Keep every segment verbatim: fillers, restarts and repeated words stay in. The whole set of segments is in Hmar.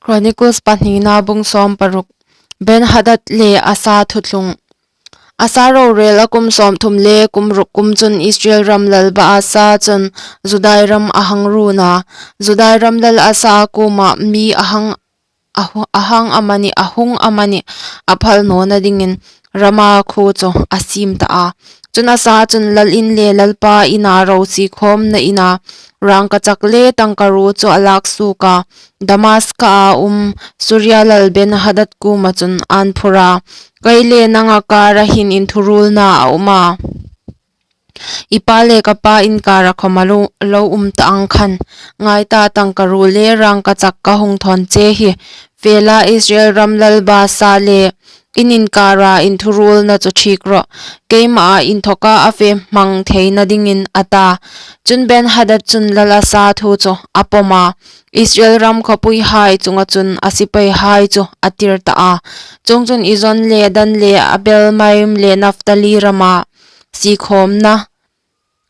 Chronicles pahnina bung sawm paruk. Ben-hadad le Asa thuthlung. Asa rorel a kum sawmthum le kum ruk kum chun Israel ram lal Baasa chun Judai ram a hang run a. Judai ram lal Asa kuoma mi a hang, a hu-, a hang amanih, a hung amanih, a phal nawna dingin Rama khuo chu a siem ta a. Chun Asa chun lal in le Lalpa ina ro siekhawmna ina rangkachak le tangkaruo chu a lak suok a, Damaska a um Suria lal Ben-hadad kuoma chun a'n phur a, "Kei le nanga kara hin inthurulna a um a, i pa le ka pa inkara khawm a lo, lo um ta ang khan, ngai ta, tangkaruo le rangkachak ka hung thawn che hi, fe la, Israel ram lal Baasa le in inkara inthurulna chu thik rawh, keima inthoka a fe hmang theina dingin," a ta. Chun Ben-hadad chun lal Asa thu chu a pawm a, Israel ram khawpuihai chunga chun a sipaihai chu a tir ta a. Chuongchun Ijon le Dan le Abel-maim le Naphtali rama siekhawmna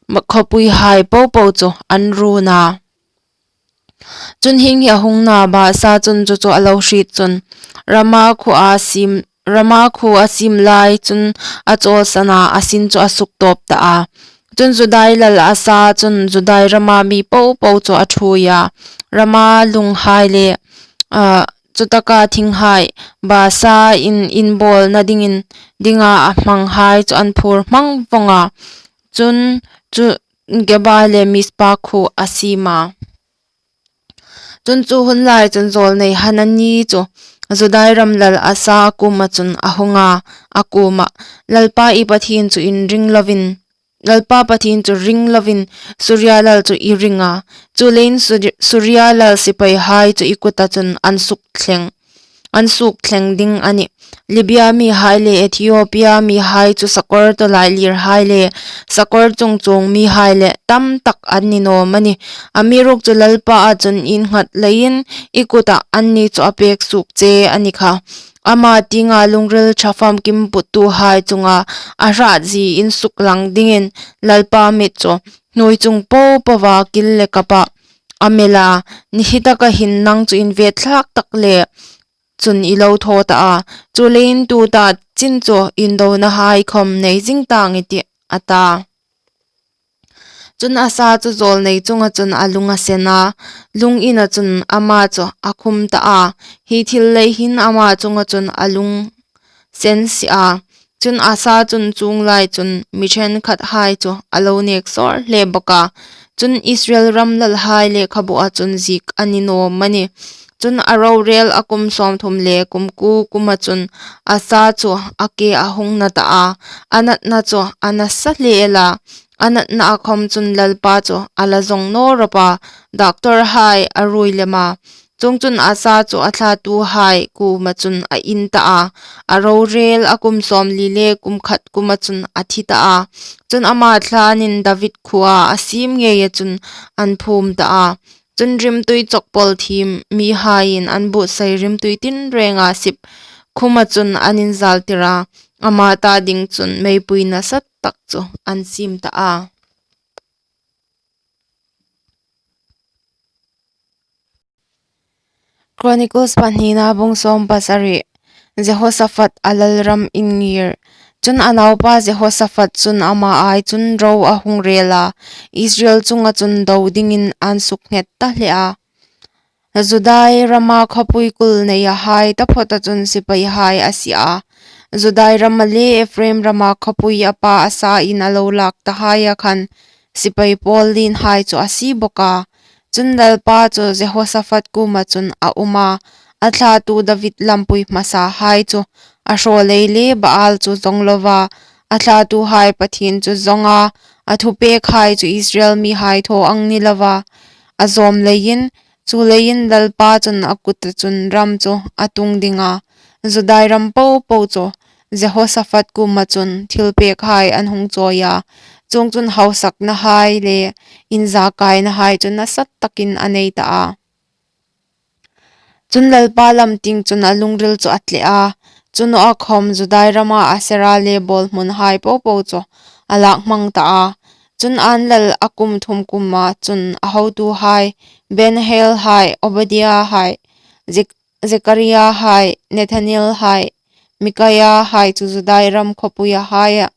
ma-, khawpuihai popo chu an run a. Chun hieng hi a hung na, Baasa chun chu chu a lo hriet chun, Rama khuo a siem, Rama khuo a siem lai chun a chawlsan a, a sin chu a suktawp ta a. Chun Judai lal Asa chun Judai rama mi popo chu a thuoi a, Rama lunghai le, a, chutaka thinghai, Baasa in, inbawlna dingin, dinga a hmanghai chu an phur hmang vawng a. Chun chu Geba le Mizpa khuo a siem a. Chun chu hun lai chun zawlnei Hanani chu Judai ram lal Asa kuoma chun a hung a, a kuomah, "Lalpa i Pathien chu in ring lovin, Lalpa Pathien chu ring lovin, Suria lal chu i ring a. Chuleiin Suri-, Suria lal sipaihai chu i kuta chun an sukthleng, an sukthleng ding a nih. Libia mihai le Ethiopia mihai chu sakawr tawlailirhai le sakawr chungchuong mihai le tam tak an ni naw am a ni? Amiruokchu Lalpa a chun in nghat leiin i kuta anni chu a pek suok che a ni kha. Ama tienga lungril ṭha famkim puttuhai chunga a hratzie in suklang dingin Lalpa mit chu hnuoi chung popoa kil le kapah a mel a, ni hi taka hin nang chu in ve thlak tak le chun i lo thaw ta a. Chuleiin tuta chin chu indonahai khawm nei zing tang i tih," a ta. Chun Asa chu zawlnei chunga chun a lung a sen a, lung ina chun ama chu a khum ta a, hi thil lei hin ama chunga chun a lung sen si a. Chun Asa chun chuong lai chun mi ṭhenkhathai chu a lo nek sawr hle bawk a. Chun Israel ram lalhai lekhabua chun ziek a ni naw am a ni? Chun a rorel a kum sawmthum le kum kuo kuoma chun Asa chu a ke a hung na ta a, a natna chu a nasa hle el a, a natna a khawm chun Lalpa chu a la zawng naw rawp a, doctorhai a ruoi lem a. Chuongchun Asa chu a thlatuhai kuoma chun a in ta a, a rorel a kum sawmli le kum khat kuoma chun a thi ta a. Chun ama thlanin David khuoa a siem ngeia chun an phum ta a. Chun rimtui chawkpawl thiem mihaiin an buotsai rimtui tinrenga sip khuma chun an inzaltir a, ama ta ding chun meipui nasa tak chu an siem ta a. Chronicles pahnina bung sawm pasari. Jehoshaphat a lalram in ngir. Chun a naupa Jehoshaphat chun ama ai chun ro a hung rel a, Israel chunga chun do dingin an suknghet ta hle a. Judai rama khawpui kul neia hai taphawta chun sipaihai a sie a. Judai rama le Ephraim rama khawpui a pa Asa in a lo lak ta haia khan sipai pawl lien hai chu a sie bawk a. Chun Lalpa chu Jehoshaphat kuoma chun a um a, a thlatu David lampui hmasa hai chu a hraw lei le Baal chu zawng lova, a thlatuhai Pathien chu zawnga, a thupek hai chu Israel mihai thaw ang ni lova a zawm leiin, chuleiin Lalpa chun a kuta chun ram chu a tung ding a. Judai ram popo chu Jehoshaphat kuoma chun thilpek hai an hung chawi a, chuongchun hausakna hai le inzakaina hai chu nasa takin a nei ta a. Chun Lalpa lam tieng chun a lungril chu a tle a, chu naw a khawm Judai rama Asera le bawlhmun hai popo chu a lak hmang ta a. Chun an lal a kum thum kuoma chun a hotuhai, Ben-hail hai, Obadiah hai, Zek-, Zekaria hai, Nethanel hai, Mikaia hai chu Judai ram khawpuia haia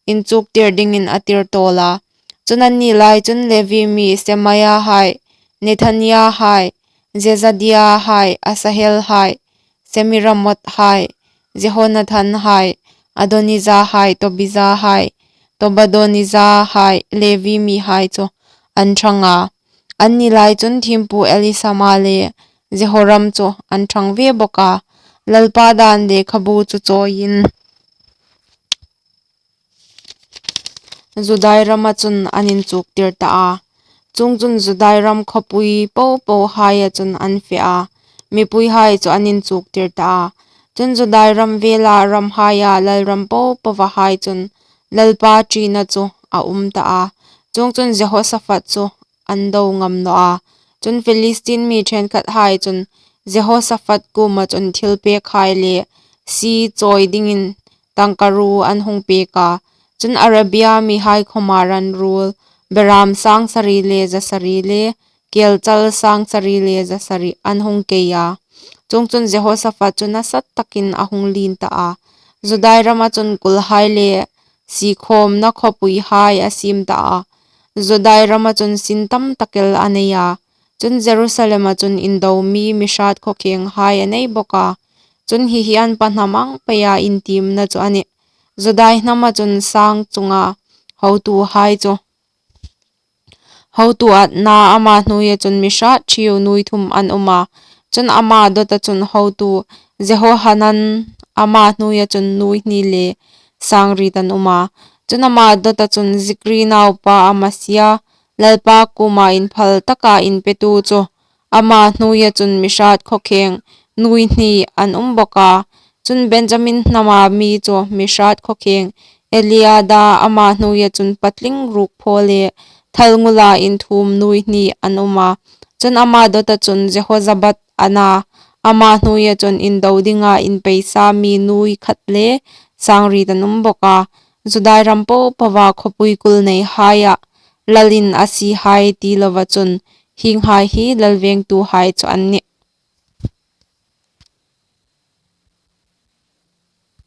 inchuktir dingin a tir tawl a. Chun anni lai chun Levi mi Semaia hai, Nethania hai, Jezadia hai, Asahel hai, Semiramot hai, Jehonathan hai, Adonija hai, Tobija hai, Tobadonija hai, Levi mi hai chu an thang a. Anni lai chun thiempu Elisama le Jehoram chu an thang ve bawk a. Lalpa dan lekhabu chu chawiin Judai rama chun an inchuktir ta a. Chuongchun Judai ram khawpui popo haia chun an fe a, mipui hai chu an inchuktir ta a. Chun Judai ram vela ram haia lalram popoa hai chun Lalpa ṭina chu a um ta a. Chuongchun Jehosaphat chu an do ngam naw a. Chun Philistin mi ṭhenkhat hai chun Jehosaphat kuoma chun thilpek hai le si chawi dingin tangkaruo an hung pek a. Chun Arabia mi hai khawma ran ruol, beram sang sari le za sari le kelchal sang sari le za sari an hung kei a. Chuongchun Jehosaphat chu nasatakin a hung lien ta a. Judai rama chun kulhai le sikhawmna khawpui hai a siem ta a. Judai rama chun sin tam tak el a nei a. Chun Jerusalema chun indo mi, mi hrat khawkheng hai a nei bawk a. Chun hi hi an pa hnam ang peia intiemna chu a nih. Judai hnama chun sang chunga hotu hai chu, hotu atna ama hnuoia chun mi hrat ṭhieu nuoi thum an um a. Chun ama dawta chun hotu Jehohanan, ama hnuoia chun nuoi hni le sang riet an um a. Chun ama dawta chun Zikri naupa Amasia, Lalpa kuoma inphal taka inpetu chu, ama hnuoia chun mi hrat khawkheng nuoi hni an um bawk a. Chun Benjamin hnama mi chu mi hrat khawkheng Eliada, ama hnuoia chun patling ruk phaw le thalngula inthuom nuoi hni an um a. Chun ama dawta chun Jehozabad a na, ama hnuoia chun indo dinga inpeisa mi nuoi khat le sang riet an um bawk a. Judai ram popoa khawpui kul nei haia lalin a sie hai ti loa chun hienghai hi lal vengtu hai chu an nih.